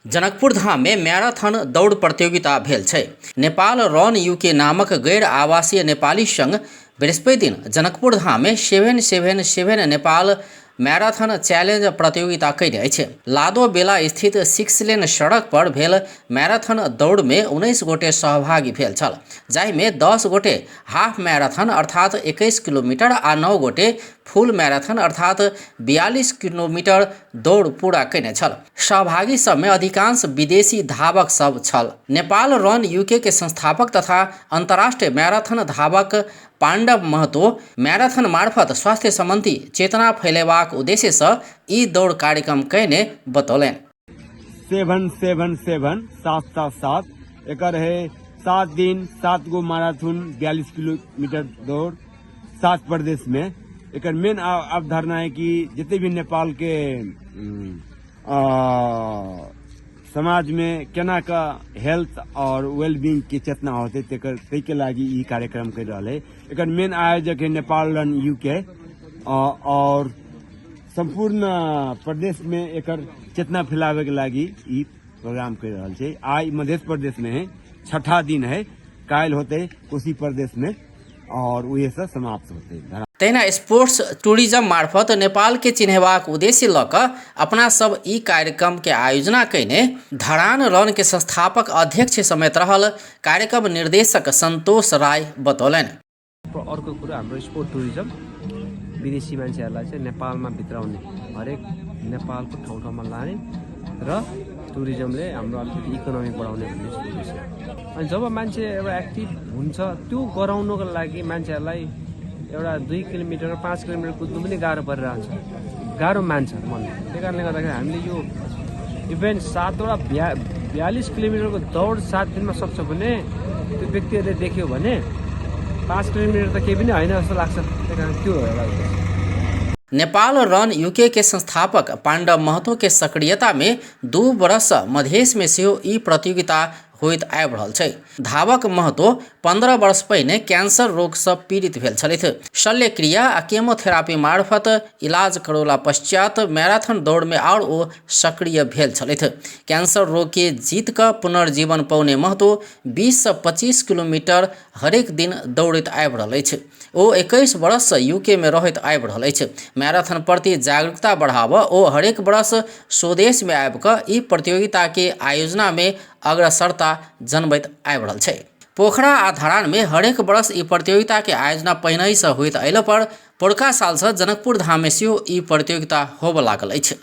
जनकपुर धाम में मैराथन दौड़ प्रतियोगिता भेल छै। नेपाल रन यूके नामक गैर आवासीय नेपाली संघ बृहस्पति दिन जनकपुर धाम में 777 नेपाल मैराथन चैलेंज प्रतियोगिता कयने अछि। लादो बेला स्थित 6 लेन सड़क पर भेल मैराथन दौड़ में 19 गोटे सहभागी भेल छल, जाहि में 10 गोटे हाफ मैराथन अर्थात 21 किलोमीटर आ 9 गोटे फुल मैराथन अर्थात 42 किलोमीटर दौड़ पूरा कयने छल। सहभागी सबमे अधिकांश विदेशी धावक सब छल। नेपाल रन यूके के संस्थापक तथा अंतर्राष्ट्रीय मैराथन धावक पांडव महतो मैराथन मार्फत स्वास्थ्य संबंधी चेतना फैलेबाक उद्देश्य से ई दौड़ कार्यक्रम कयने बतौलनि। 777 777 एकर है 7 दिन 7 गो मैराथन 42 किलोमीटर दौड़ 7 प्रदेश में। एकर मेन अवधारणा है कि जितने भी नेपाल के समाज में केना का हेल्थ और वेलबींग के चेतना होते तेकर ताहि के लागि ई कार्यक्रम कर रहा है। एकर मेन आयोजक है नेपाल रन यूके और संपूर्ण प्रदेश में एकर चेतना फैलावे के लागि ई प्रोग्राम कर रहा है। आइ मध्य प्रदेश में है, छठा दिन है, काल्हि होते कोसी प्रदेश में और वही से समाप्त होते। तहिना स्पोर्ट्स टूरिज्म मार्फत नेपाल के चिन्हेबाक उद्देश्य लऽ कऽ अपना सब ई कार्यक्रम के आयोजना कयने धरान रन के संस्थापक अध्यक्ष समेत रहल कार्यक्रम निर्देशक संतोष राय बतौलनि। अर्को कुरो हाम्रो स्पोर्ट टुरिज्म विदेशी मान्छेहरूलाई चाहिँ नेपालमा भित्राउने, हरेक नेपालको ठाउँ ठाउँमा लाने र टुरिज्मले हाम्रो अलिकति इकोनोमी बढाउने भन्ने उद्देश्य। अनि जब मान्छे एउटा एक्टिभ हुन्छ त्यो गराउनुको लागि मान्छेहरूलाई एउटा 2 किलोमिटर 5 किलोमिटर कुद्नु पनि गाह्रो परिरहन्छ, गाह्रो मान्छ मनले। त्यही कारणले गर्दाखेरि हामीले यो इभेन्ट 7वटा 42 किलोमिटरको दौड 7 दिनमा सक्छ भने त्यो व्यक्तिहरूले देख्यो भने 5 किलोमिटर त केही पनि होइन जस्तो लाग्छ। त्यही कारण त्यो हो एउटा उद्देश्य। नेपाल रन यूके के संस्थापक पांडव महतो के सक्रियता में 2 वर्ष मधेश में सेहो ई प्रतियोगिता होइत आबि रहल छै। धावक महतो 15 वर्ष पहिने कैंसर रोग सँ पीड़ित भेल छलथि। शल्यक्रिया आ केमोथेरापी मार्फत इलाज करौला पश्चात मैराथन दौड़ में और ओ सक्रिय भेल छलथि। कैंसर रोग के जीत कऽ पुनर्जीवन पौने महतो 20 सँ 25 किलोमीटर हरेक दिन दौड़ैत आबि रहल अछि। ओ 21 वर्ष सँ यूके में रहैत आबि रहल अछि। मैराथन प्रति जागरूकता बढ़ाबऽ ओ हरेक वर्ष स्वदेश में आबि कऽ ई प्रतियोगिता के आयोजना में अग्रसरता जनबैत आबि रहल छै। पोखरा आ धरान में हरेक वर्ष ई प्रतियोगिता के आयोजना पहिनहि सँ होइत अयला पर पोरका साल सँ जनकपुर धाम में सेहो ई प्रतियोगिता होबऽ लागल अछि।